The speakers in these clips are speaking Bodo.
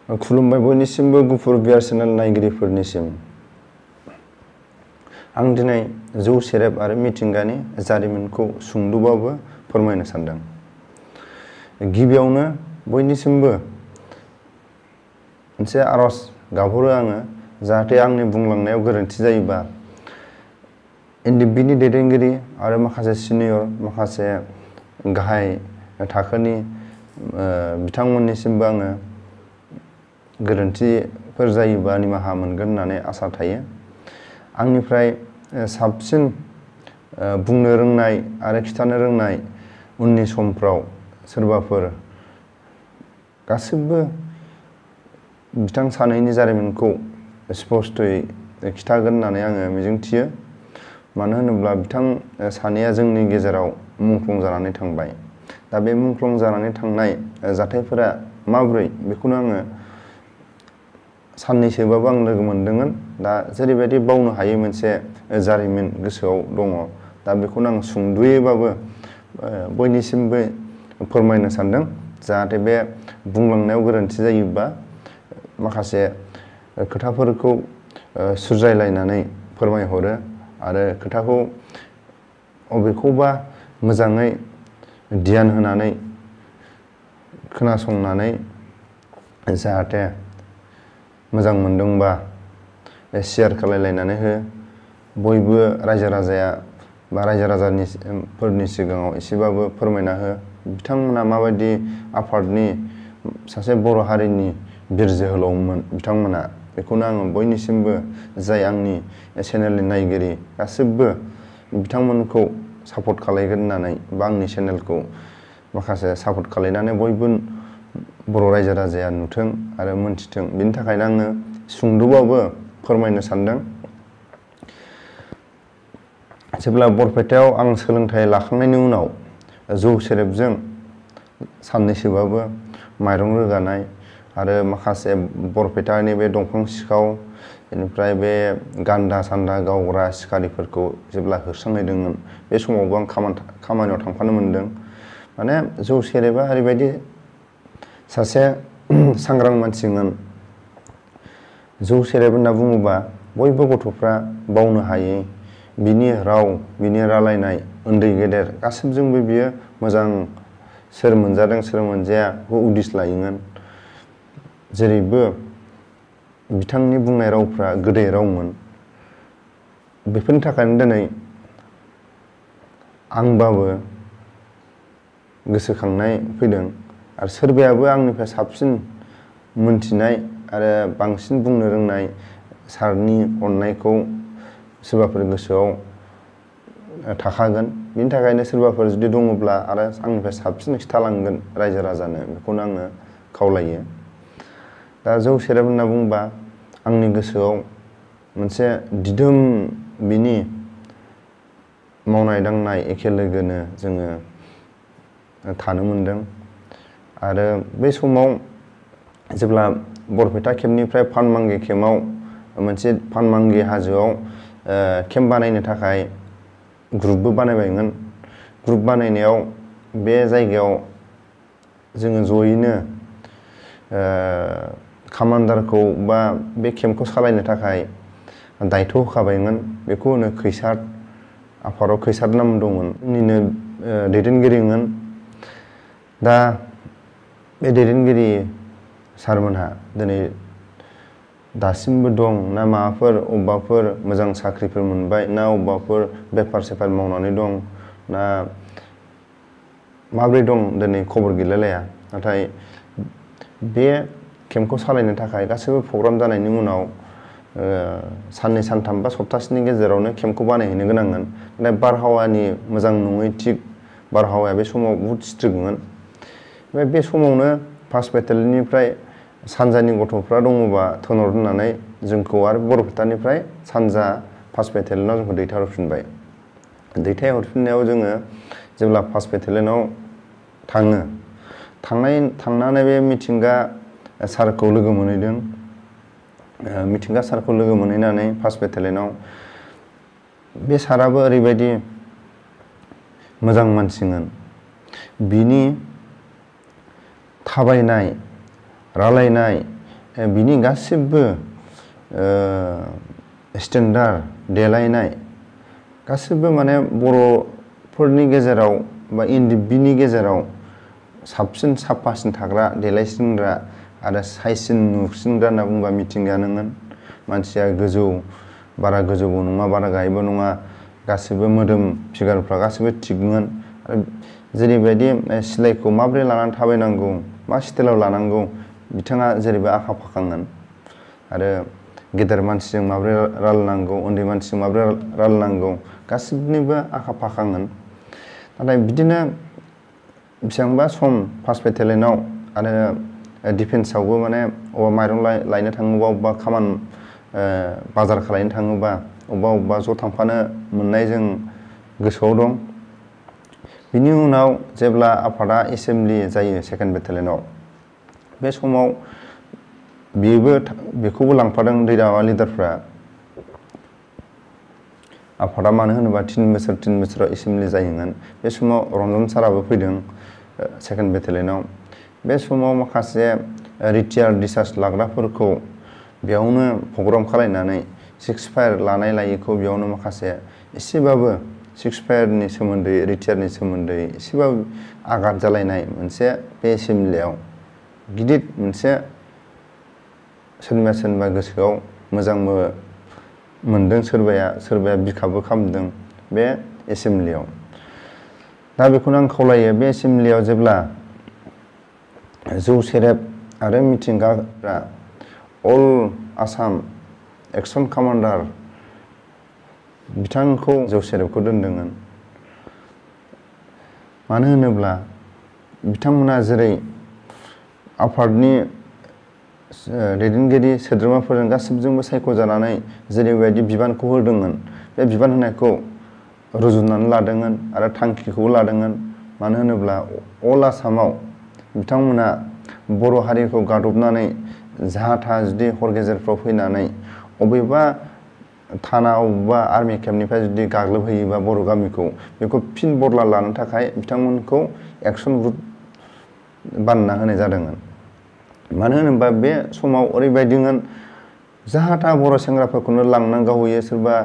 खुलुमबाय बयनिसिमबो गुफुर बियार चेनेल नायगिरिफोरनिसिम। आं दिनै जौसेरेब आरो मिथिंगानि जारिमिनखौ सुंद'बाबो फोरमायनो सानदों। गिबियावनो बयनिसिमबो मोनसे आरज गाबहरो आङो, जाहाथे आंनि बुंलांनायाव गोरोन्थि जायोबा एनडिबिनि दैदेनगिरि आरो माखासे सिनियर माखासे गाहाय थाखोनि बिथांमोननिसिमबो आङो गोरोन्थिफोर जायोबा निमाहा मोनगोन होननानै आसा थायो। आंनिफ्राय साबसिन बुंनो रोंनाय आरो खिथानो रोंनाय उननि समफ्राव सोरबाफोर गासिबो बिथां सानैनि जारिमिनखौ स्पष्टयै खिथागोन होननानै आङो मिजिंथियो। मानो होनोब्ला बिथां सानैया जोंनि गेजेराव मुंख्लं जानानै थांबाय। दा बे मुंख्लं जानानै थांनाय जाथायफोरा माबोरै बेखौनो आङो साननैसोबाबो आं लोगो मोनदोंमोन। दा जेरैबायदि बावनो हायै मोनसे जारिमिन गोसोआव दङ, दा बेखौनो आं सुंद'यैबाबो बयनिसिमबो फोरमायनो सानदों, जाहाथे बे बुंलांनायाव गोरोन्थि जायोबा माखासे खोथाफोरखौ सुज्रायलायनानै फोरमायहरो आरो खोथाखौ अबेखौबा मोजाङै ध्यान होनानै खोनासंनानै जाहाथे मोजां मोनदोंबा शेयार खालायलायनानै हो। बयबो रायजो राजाया बा रायजो राजाफोरनि सिगाङाव एसेबाबो फोरमायना हो, बिथांमोना माबायदि आफादनि सासे बर' हारिनि बिर जोहोलावमोन बिथांमोना। बेखौनो आङो बयनिसिमबो जाय आंनि चेनेलनि नायगिरि गासिबो बिथांमोनखौ सापर्ट खालायगोन होननानै बा आंनि चेनेलखौ माखासे सापर्ट खालायनानै बयबो बर' रायजो राजाया नुथों आरो मोनथिथों, बिनि थाखायनो आङो सुंद'बाबो फोरमायनो सानदों। जेब्ला बरपेटायाव आं सोलोंथाइ लाखांनायनि उनाव जौसेरेबजों साननैसोबाबो माइरं रोगानाय आरो माखासे बरपेटानि बे दंफां सिखाव, बेनिफ्राय बे गान्दा सान्दा गावग्रा सिखारिफोरखौ जेब्ला होस्रांहैदोंमोन, बे समावबो आं खामानियाव थांफानो मोनदों। माने जौसेरेबा ओरैबायदि सासे सांग्रां मानसिमोन। जौसेरेब होनना बुङोबा बयबो गथ'फ्रा बावनो हायै बिनि राव, बिनि रायलायनाय, उन्दै गेदेर गासिबजोंबो बियो मोजां, सोर मोनजादों सोर मोनजाया बेखौ उदिस लायोमोन। जेरैबो बिथांनि बुंनाय रावफ्रा गोदै रावमोन। बेफोरनि थाखायनो दिनै आंबाबो गोसोखांनाय फैदों आरो सोरबायाबो आंनिफ्राय साबसिन मोनथिनाय आरो बांसिन बुंनो रोंनाय सारनि अननायखौ सोरबाफोर गोसोआव थाखागोन। बिनि थाखायनो सोरबाफोर जुदि दङब्ला आरो आंनिफ्राय साबसिन खिथालांगोन रायजो राजानो, बेखौनो आङो खावलायो। दा जौसेरेब होनना बुंबा आंनि गोसोआव मोनसे दिदोम बिनि मावनाय दांनाय एखे लोगोनो जोङो थानो मोनदों। आरो बे समाव जेब्ला बरपेटा केम्पनिफ्राय फानमांगि केम्पआव मोनसे फानमांगि हाजोआव केम्प बानायनो थाखाय ग्रुपबो बानायबायमोन। ग्रुप बानायनायाव बे जायगायाव जोङो जयैनो कामान्डारखौ बा बे केम्पखौ सालायनो थाखाय दायथ' होखाबायमोन। बेखौ होनो खैसार, आफादाव खैसार नाम दंमोन, जोंनिनो दैदेनगिरिमोन। दा बे दैदेनगिरि सारमोनहा दिनै दासिमबो दं ना माबाफोर अबेबाफोर मोजां साख्रिफोर मोनबाय, ना अबेबाफोर बेफार सेफार मावनानै दं, ना माब्रै दं दिनै खबर गैलायलाया। नाथाय बे केम्पखौ सालायनो थाखाय गासैबो प्रग्राम जानायनि उनाव साननै सानथाम बा सप्तासेनि गेजेरावनो केम्पखौ बानायहैनो गोनांमोन। नाथाय बारहावानि मोजां नङै, थिग बारहावाया बे समाव बुहुद स्ट्रिक्टमोन। ओमफ्राय बे समावनो फार्स्ट बेटालियननिफ्राय सानजानि गथ'फ्रा दङबा थिनहर होननानै जोंखौ आरो बरपेटानिफ्राय सानजा फार्स्ट बेटालियनाव जोंखौ दैथायहरफिनबाय। दैथायहरफिननायाव जोङो जेब्ला फार्स्ट बेटालियनाव थाङो, थांनानै बे मिथिंगा सारखौ लोगो मोनहैदों। मिथिंगा सारखौ लोगो मोनहैनानै फार्स्ट बेटालियनाव बे साराबो ओरैबायदि मोजां मानसिमोन। बिनि थाबायनाय, रायलायनाय, बिनि गासिबो स्टेन्डार्ड देलायनाय गासिबो माने बर'फोरनि गेजेराव बा बिनि गेजेराव साबसिन साफासिन थाग्रा देलायसिनग्रा आरो साइसिन नुसिनग्रा होनना बुंबा मिथिंगायानोमोन। मानसिया बारा गोजौबो नङा बारा गाहायबो नङा, गासिबो मोदोम फिगारफ्रा गासिबो थिगमोन। आरो जेरैबायदि सिलायखौ माबोरै लानानै थाबायनांगौ, मा स्टाइलाव लानांगौ, बिथाङा जेरैबो आखा फाखामोन। आरो गेदेर मानसिजों माबोरै रायलायनांगौ, उन्दै मानसिजों माबोरै रायलायनांगौ, गासिबनिबो आखा फाखामोन। नाथाय बिदिनो बेसेबांबा सम फार्स्ट बेटेलियनाव आरो डिफेन्सआवबो माने अबेबा माइरं लायनो थाङोबा, अबेबा खामानि बाजार खालायनो थाङोबा, अबेबा ज' थांफानो मोननाय जों गोसोआव दं। बिनि उनाव जेब्ला आफादा एसेमब्लि जायो सेकेन्ड बेटेलियनाव, बे समाव बेखौबो लांफादों लिडारफ्रा। आफादा मानो होनोबा 3 बोसोराव एसेमब्लि जायोमोन। बे समाव रन्जन साराबो फैदों सेकेन्ड बेटेलियनाव। बे समाव माखासे रिटायार्ड डिसार्ज लाग्राफोरखौ बेयावनो प्रग्राम खालायनानै 6 फायार लानाय लायैखौ बेयावनो माखासे एसेबाबो 6 फायारनि सोमोन्दै, रिटायारनि सोमोन्दै एसेबाबो आघात जालायनाय मोनसे बे एसेमब्लियाव गिदिर मोनसे सोरनिबा गोसोआव मोजांबो मोनदों, सोरबाया बिखाबो खामदों बे एसेमब्लियाव। दा बेखौनो आं खावलायो, बे एसेमब्लियाव जेब्ला जौसेरेब आरो मिथिंगाफ्रा अल आसाम एक्सन कामान्डार बिथांखौ जौसेरेबखौ दोनदोंमोन। मानो होनोब्ला बिथांमोना जेरै आफादनि दैदेनगिरि सोद्रोमाफोरजों गासिबजोंबो सायख'जानानै जेरैबायदि बिबानखौ होदोंमोन, बे बिबान होनायखौ रुजुननानै लादोंमोन आरो थांखिखौबो लादोंमोन। मानो होनोब्ला अल आसामाव बिथांमोना बर' हारिखौ गादबनानै जाहा थाहा जुदि हर गेजेरफ्राव फैनानै अबेबा थाना अबेबा आर्मि केम्पनिफ्राय जुदि गाग्लोबहैयोबा बर' गामिखौ, बेखौ फिन बदला लानो थाखाय बिथांमोनखौ एक्सन ग्रुप बानायना होनाय जादोंमोन। मानो होनोबा बे समाव ओरैबायदिमोन, जाहा थाहा बर' सेंग्राफोरखौनो लांनानै गावहैयो, सोरबा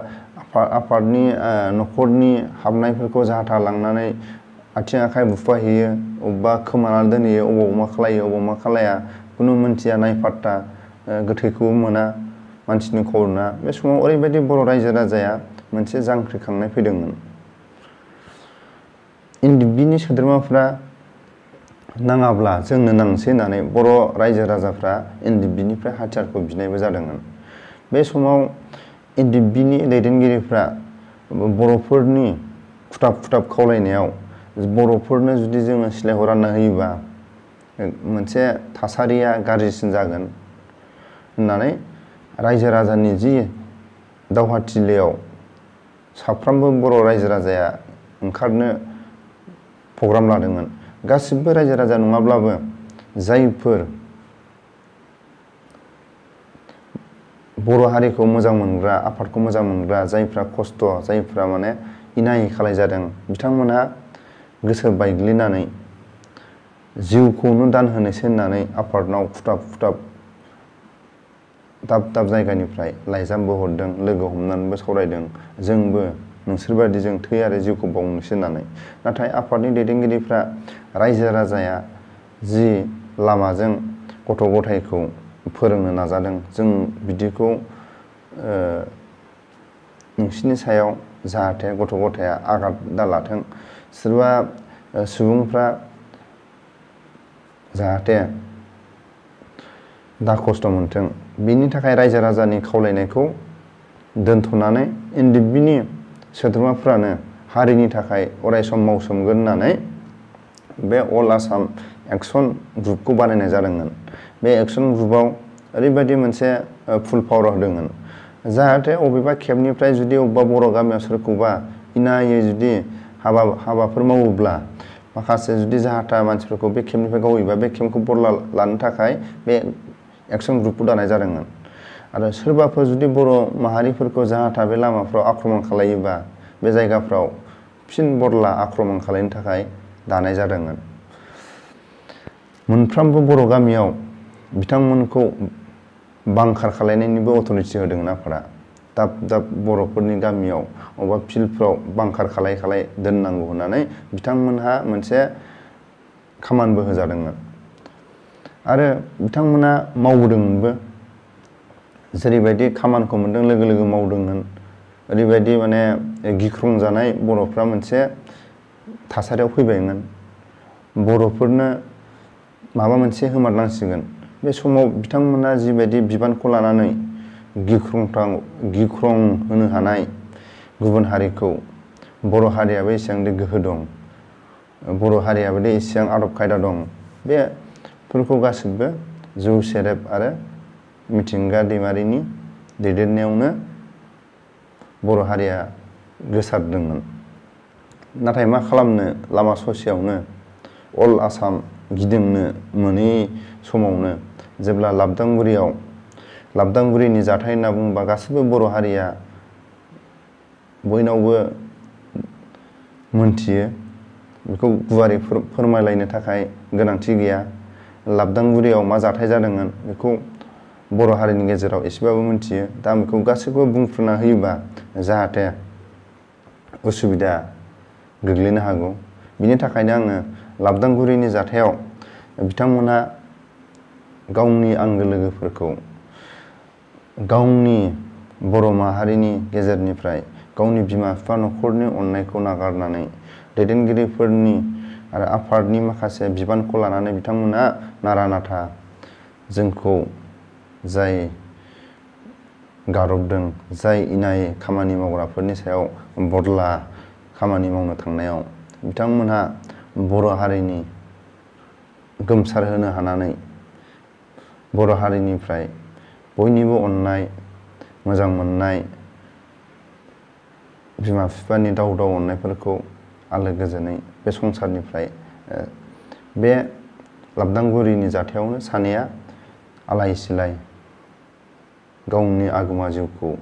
आफादनि न'खरनि हाबनायफोरखौ जाहा थाहा लांनानै आथिं आखाइ बुफाहैयो, अबेबा खोमानानै दोनहैयो, अबाव मा खालायो अबाव मा खालाया खुनु मोनथिया, नायफात्ता, गोथैखौबो मोना, मानसिनि खबर मोना। बे समाव ओरैबायदि बर' रायजो राजाया मोनसे जांख्रिखांनाय फैदोंमोन। बिनि सोद्रोमाफ्रा नाङाब्ला जोंनो नांसै होननानै बर' रायजो राजाफ्रा बिनिफ्राय हाथियारखौ बिनायबो जादोंमोन। बे समाव बिनि दैदेनगिरिफ्रा बर'फोरनि खुथाब खावलायनायाव बर'फोरनो जुदि जोङो सिलायखौ रानना होयोबा मोनसे थासारिया गाज्रिसिन जागोन होननानै रायजो राजानि जि दावहाथिलियाव साफ्रोमबो बर' रायजो राजाया ओंखारनो प्रग्राम लादोंमोन। गासिबो रायजो राजा नङाब्लाबो जायफोर बर' हारिखौ मोजां मोनग्रा, आफादखौ मोजां मोनग्रा, जायफ्रा खस्थ', जायफ्रा माने इनाय खालाय जादों, बिथांमोनहा गोसो बायग्लिनानै जिउखौनो दान होनोसै होननानै आफादनाव खुथाब दाब जायगानिफ्राय लाइजामबो हरदों, लोगो हमनानैबो सावरायदों, जोंबो नोंसोरबादि जों थै आरो जिउखौ बावनोसै होननानै। नाथाय आफादनि दैदेनगिरिफ्रा रायजो राजाया जि लामाजों गथ' गथायखौ फोरोंनो नाजादों, जों बिदिखौ नोंसिनि सायाव जाहाथे गथ' गथाया आघात दालाथों, सोरबा सुबुंफ्रा जाहाथे दा खस्थ' मोनथों, बिनि थाखाय रायजो राजानि खावलायनायखौ दोनथ'नानै बिनि सोद्रोमाफ्रानो हारिनि थाखाय अरायसम मावसोमगोन होननानै बे अल आसाम एक्सन ग्रुपखौ बानायनाय जादोंमोन। बे एक्सन ग्रुपआव ओरैबायदि मोनसे फुल पावार होदोंमोन, जाहाथे अबेबा केम्पनिफ्राय जुदि अबेबा बर' गामियाव सोरखौबा इनायै जुदि हाबाफोर मावोब्ला, माखासे जुदि जाहा थाहा मानसिफोरखौ बे केम्पनिफ्राय गावहैबा बे केम्पखौ बदला लानो थाखाय बे एक्सन ग्रुपखौ दानाय जादोंमोन। आरो सोरबाफोर जुदि बर' माहारिफोरखौ जाहा थाहा बे लामाफ्राव आक्रमण खालायोबा, बे जायगाफ्राव फिन बदला आक्रमण खालायनो थाखाय दानाय जादोंमोन। मोनफ्रोमबो बर' गामियाव बिथांमोनखौ बांखार खालायनायनिबो अथ'रिटि होदोंमोन आफादा। दाब दाब बर'फोरनि गामियाव अबेबा फिल्डफ्राव बांखार खालाय खालाय दोननांगौ होननानै बिथांमोनहा मोनसे खामानिबो होजादोंमोन आरो बिथांमोना मावबोदोंमोनबो। जेरैबायदि खामानिखौ मोनदों लोगो लोगो मावदोंमोन। ओरैबायदि माने गिख्रंजानाय बर'फ्रा मोनसे थासारियाव फैबायमोन। बर'फोरनो माबा मोनसे होमारनांसिगोन। बे समाव बिथांमोना जिबायदि बिबानखौ लानानै गिख्रं होनो हानाय गुबुन हारिखौ बर' हारियाबो एसेबां गोहो दं, बर' हारियाबो एसेबां आदब खायदा दं, बेफोरखौ गासिबो जौसेरेब आरो मिथिंगा दैमारिनि दैदेननायावनो बर' हारिया गोसारदोंमोन। नाथाय मा खालामनो, लामा ससेयावनो अल आसाम गिदिंनो मोनै समावनो जेब्ला लाबदांगुरिनि जाथाय होनना बुङोबा गासैबो बर' हारिया बयनावबो मोनथियो। बेखौ गुवारै फोरमायलायनो थाखाय गोनांथि गैया। लाबदांगुरियाव मा जाथाय जादोंमोन बेखौ बर' हारिनि गेजेराव एसेबाबो मोनथियो। दा बेखौ गासैखौबो बुंफ्रुना होयोबा जाहाथे उसुबिदा गोग्लैनो हागौ। बिनि थाखायनो आङो लाबदांगुरिनि जाथायाव बिथांमोना गावनि आंगो लोगोफोरखौ गावनि बर' माहारिनि गेजेरनिफ्राय गावनि बिमा बिफा न'खरनि अननायखौ नागारनानै दैदेनगिरिफोरनि आरो आफादनि माखासे बिबानखौ लानानै बिथांमोना नारा नाथा जोंखौ जाय गारबदों, जाय इनाय खामानि मावग्राफोरनि सायाव बदला खामानि मावनो थांनायाव बिथांमोनहा बर' हारिनि गोमसार होनो हानानै बर' हारिनिफ्राय बयनिबो अननाय, मोजां मोननाय, बिमा बिफानि दाव दाव अननायफोरखौ आलो गोजोनै बे संसारनिफ्राय बे लाबदांगुरिनि जाथायावनो सानैया आलाय सिलाय गावनि आगोमा जिउखौ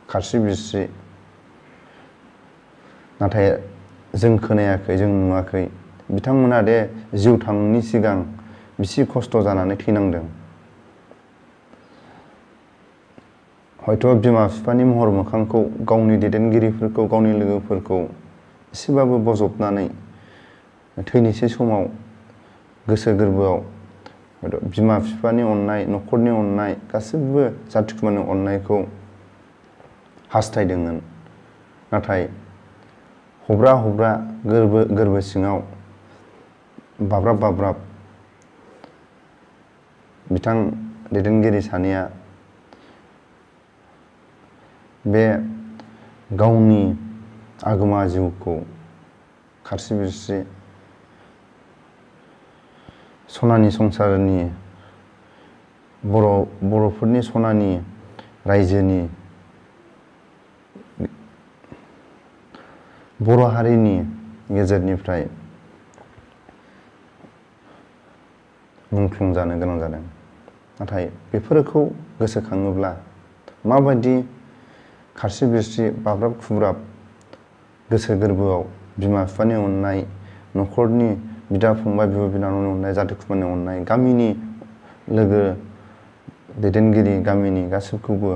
खारस्रि बिरस्रि, नाथाय जों खोनायाखै, जों नुवाखै बिथांमोना जिउ थांनायनि सिगां बिसि खस्थ' जानानै थैनांदों। हयथ' बिमा बिफानि महर मोखांखौ, गावनि दैदेनगिरिफोरखौ, गावनि लोगोफोरखौ एसेबाबो बजबनानै थैनोसै समाव गोसो गोरबोआव बिमा बिफानि अननाय, न'खरनि अननाय, गासिबो जाथि खुरमानि अननायखौ हास्थायदोंमोन। नाथाय हब्रा हब्रा गोरबो सिङाव बाब्राब बाब्राब बिथां दैदेनगिरि सानैया बे गावनि आगोमा जिउखौ खारस्रि बिरस्रि सनानि संसारनि बर'फोरनि सनानि रायजोनि बर' हारिनि गेजेरनिफ्राय मुंख्लं जानो गोनां जादों। नाथाय बेफोरखौ गोसोखाङोब्ला माबायदि खारस्रि बिरस्रि बाब्राब खुब्राब गोसो गोरबोआव बिमा बिफानि अननाय, न'खरनि बिदा फंबाय बिब' बिनानावनि अननाय, जाथि खुरमानि अननाय, गामिनि लोगो दैदेनगिरि, गामिनि गासैखौबो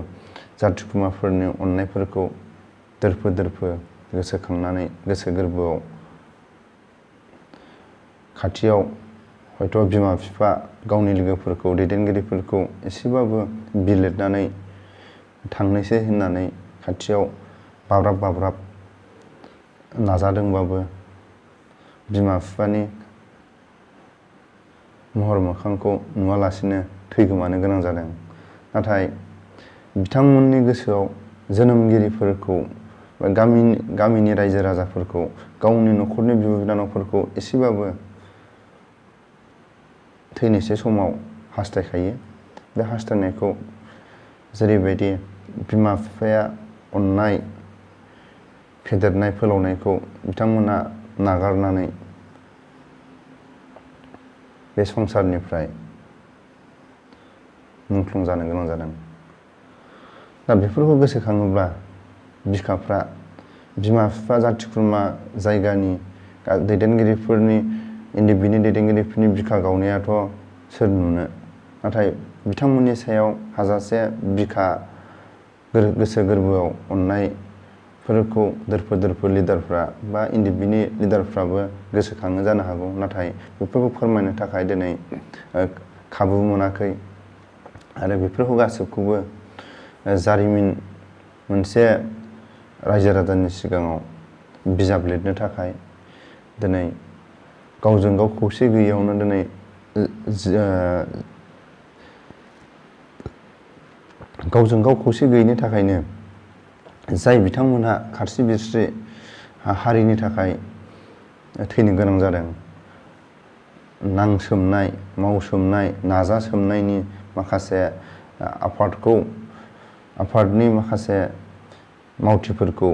जाथि खुरमाफोरनि अननायफोरखौ दोरफो दोरफो गोसोखांनानै गोसो गोरबोआव खाथियाव हयथ' बिमा बिफा, गावनि लोगोफोरखौ, दैदेनगिरिफोरखौ एसेबाबो बिलिरनानै थांनोसै होननानै खाथियाव बाब्राब बाब्राब नाजादोंबाबो बिमा बिफानि महर मोखांखौ नुवालासिनो थैगोमानो गोनां जादों। नाथाय बिथांमोननि गोसोआव जोनोमगिरिफोरखौ बा गामिनि रायजो राजाफोरखौ, गावनि न'खरनि बिब' बिनानावफोरखौ एसेबाबो थैनोसै समाव हास्थायखायो। बे हास्थायनायखौ जेरैबायदि बिमा बिफाया अननाय, फेदेरनाय फोलावनायखौ बिथांमोना नागारनानै बे संसारनिफ्राय मुंख्लं जानो गोनां जादों। दा बेफोरखौ गोसोखाङोब्ला बिखाफ्रा बिमा बिफा, जाथि खुरमा, जायगानि दैदेनगिरिफोरनि बिनि दैदेनगिरिफोरनि बिखा गावनायाथ' सोर नुनो। नाथाय बिथांमोननि सायाव हाजासे बिखा गोसो गोरबोआव अननायफोरखौ दोरफोर लिडारफ्रा बा इन्डिभिनि लिडारफ्राबो गोसोखाङो जानो हागौ, नाथाय बेफोरखौ फोरमायनो थाखाय दिनै खाबु मोनाखै। आरो बेफोरखौ गासैखौबो जारिमिन मोनसे रायजो राजानि सिगाङाव बिजाब लिरनो थाखाय दिनै गावजों गाव खौसे गैयैयावनो दिनै गावजों गाव खौसे गैयैनि थाखायनो जाय बिथांमोनहा खारसि बिरसि हारिनि थाखाय थैनो गोनां जादों, नांसोमनाय मावसोमनाय नाजासोमनायनि माखासे आफादनि माखासे मावथिफोरखौ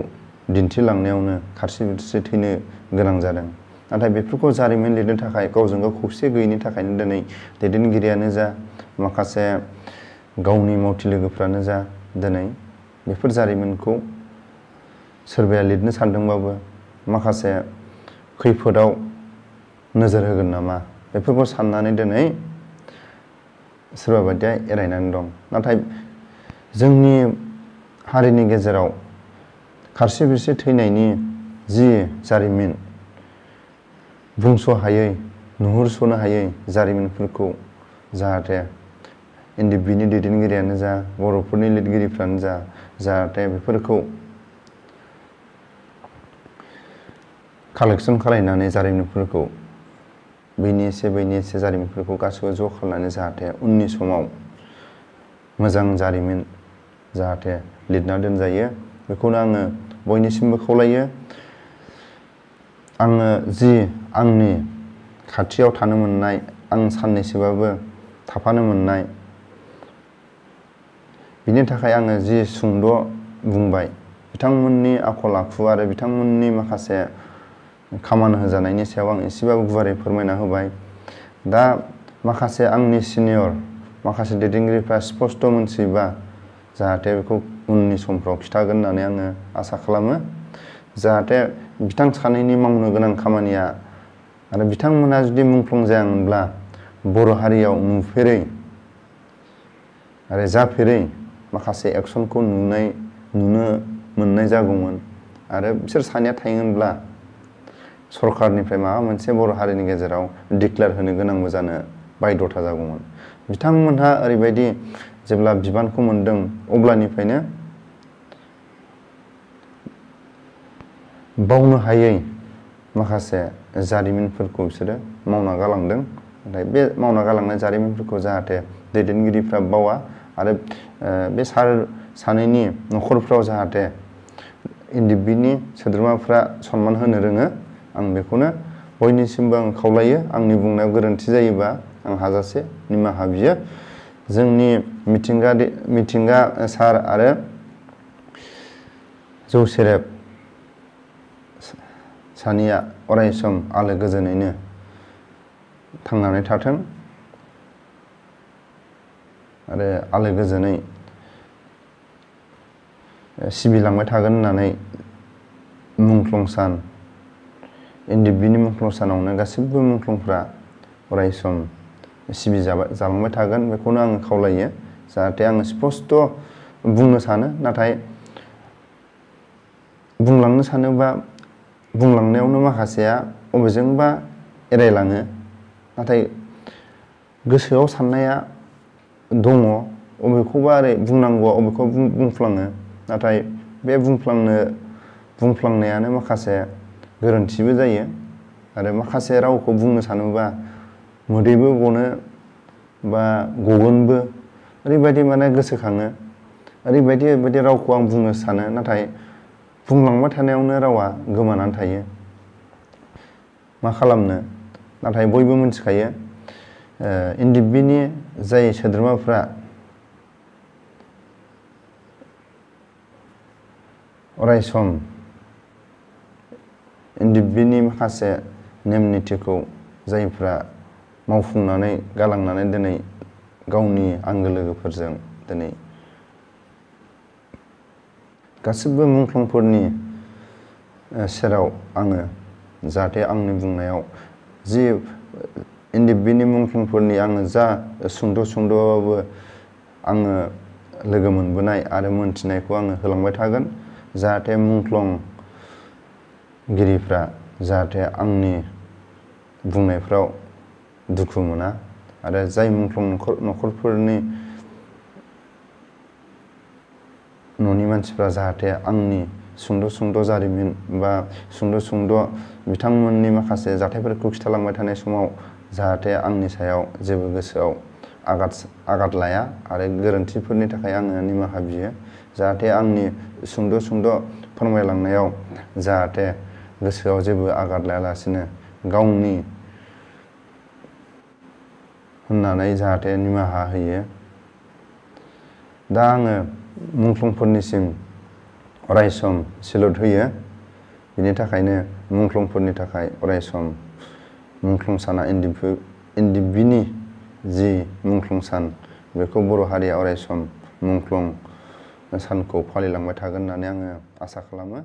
दिन्थिलांनायावनो खारसि बिरसि थैनो गोनां जादों। नाथाय बेफोरखौ जारिमिन लिरनो थाखाय गावजों गाव खौसे गैयैनि थाखायनो दिनै दैदेनगिरियानो जा माखासे गावनि मावथि लोगोफ्रानो जा दिनै बेफोर जारिमिनखौ सोरबाया लिरनो सानदोंबाबो माखासे खैफोदाव नोजोर होगोन नामा बेफोरखौ साननानै दिनै सोरबा बायदिया एरायनानै दं। नाथाय जोंनि हारिनि गेजेराव खारसि बिरसि थैनायनि जि जारिमिन, बुंस' हायै नुहुरस'नो हायै जारिमिनफोरखौ जाहाथे इन्डिभिनि दैदेनगिरियानो जा बर'फोरनि लिरगिरिफ्रानो जा जाहाथे बेफोरखौ कालेक्सन खालायनानै जारिमिनफोरखौ बैनि एसे जारिमिनफोरखौ गासैबो ज' खालामनानै जाहाथे उननि समाव मोजां जारिमिन जाहाथे लिरना दोनजायो, बेखौनो आङो बयनिसिमबो खावलायो। आङो जि आंनि खाथियाव थानो मोननाय, आं साननैसोबाबो थाफानो मोननाय, बिनि थाखाय आङो जि सुंद' बुंबाय, बिथांमोननि आखल आखु आरो बिथांमोननि माखासे खामानि होजानायनि सायाव आं एसेबाबो गुवारै फोरमायना होबाय। दा माखासे आंनि सिनियर माखासे दैदेनगिरिफ्रा स्पष्ट मोनथियोबा जाहाथे बेखौ उननि समफ्राव खिथागोन होननानै आङो आसा खालामो। जाहाथे बिथां सानैनि मावनो गोनां खामानिया आरो बिथांमोना जुदि मुंख्लं जायामोनब्ला बर' हारियाव नुफेरै आरो जाफेरै माखासे एक्सनखौ नुनो मोननाय जागौमोन। आरो बिसोर सानैया थायोमोनब्ला सरकारनिफ्राय माबा मोनसे बर' हारिनि गेजेराव डिक्लेयार होनो गोनांबो जानो बायध'था जागौमोन। बिथांमोनहा ओरैबायदि जेब्ला बिबानखौ मोनदों अब्लानिफ्रायनो बावनो हायै माखासे जारिमिनफोरखौ बिसोरो मावना गालांदों। नाथाय बे मावना गालांनाय जारिमिनफोरखौ जाहाथे दैदेनगिरिफ्रा बावा आरो बे सानैनि न'खरफ्राव जाहाथे इन्डिभिनि सोद्रोमाफ्रा सनमान होनो रोङो, आं बेखौनो बयनिसिमबो आं खावलायो। आंनि बुंनायाव गोरोन्थि जायोबा आं हाजासे निमाहा बियो। जोंनि मिथिंगा सार आरो जौसेरेब सानैया अरायसम आलो गोजोनैनो थांनानै थाथों आरो आलो गोजोनै सिबिलांबाय थागोन होननानै मुंख्लं सान इन्डिभिनि मुंख्लं सानावनो गासिबो मुंख्लंफ्रा अरायसम जालांबाय थागोन, बेखौनो आङो खावलायो। जाहाथे आङो स्पष्ट बुंनो सानो, नाथाय बुंलांनो सानोबा बुंलांनायावनो माखासेया बबेजोंबा एरायलाङो। नाथाय गोसोआव साननाया दङ, बबेखौबा ओरै बुंनांगौआ बबेखौबा बुंफ्लाङो। नाथाय बे बुंफ्लांनायानो माखासे गोरोन्थिबो जायो आरो माखासे रावखौ बुंनो सानोबा मोदैबो गनो बा गगोनबो, ओरैबायदि माने गोसोखाङो। ओरैबायदि रावखौ आं बुंनो सानो, नाथाय बुंलांबाय थानायावनो रावा गोमानानै थायो। मा खालामनो? नाथाय बयबो मिथिखायो इन्डिभिनि जाय सोद्रोमाफ्रा अरायसम इन्डिभिनि माखासे नेम निथिखौ जायफ्रा मावफुंनानै गालांनानै दिनै गावनि आंगो लोगोफोरजों दिनै गासिबो मुंख्लंफोरनि सेराव आङो जाहाथे आंनि बुंनायाव जि इन्दिबिनि मुंख्लंफोरनि आङो जा सुंद'बाबो आङो लोगो मोनबोनाय आरो मोनथिनायखौ आङो होलांबाय थागोन जाहाथे मुंख्लंगिरिफ्रा जाहाथे आंनि बुंनायफ्राव दुखु मोना आरो जाय मुंख्लं न'खरफोरनि न'नि मानसिफ्रा जाहाथे आंनि सुंद' जारिमिन बा सुंद' बिथांमोननि माखासे जाथायफोरखौ खिथालांबाय थानाय समाव जाहाथे आंनि सायाव जेबो गोसोआव आघात लाया आरो गोरोन्थिफोरनि थाखाय आङो निमाहा बियो जाहाथे आंनि सुंद' फोरमायलांनायाव जाहाथे गोसोआव जेबो आघात लायालासिनो गावनि होननानै जाहाथे निमाहा होयो। दा आङो मुंख्लंफोरनिसिम अरायसम सेलुट होयो। बिनि थाखायनो मुंख्लंफोरनि थाखाय अरायसम मुंख्लं साना इन्दिबिनि जि मुंख्लं सान बेखौ बर' हारिया अरायसम मुंख्लं सानखौ फालिलांबाय थागोन होननानै आङो आसा खालामो।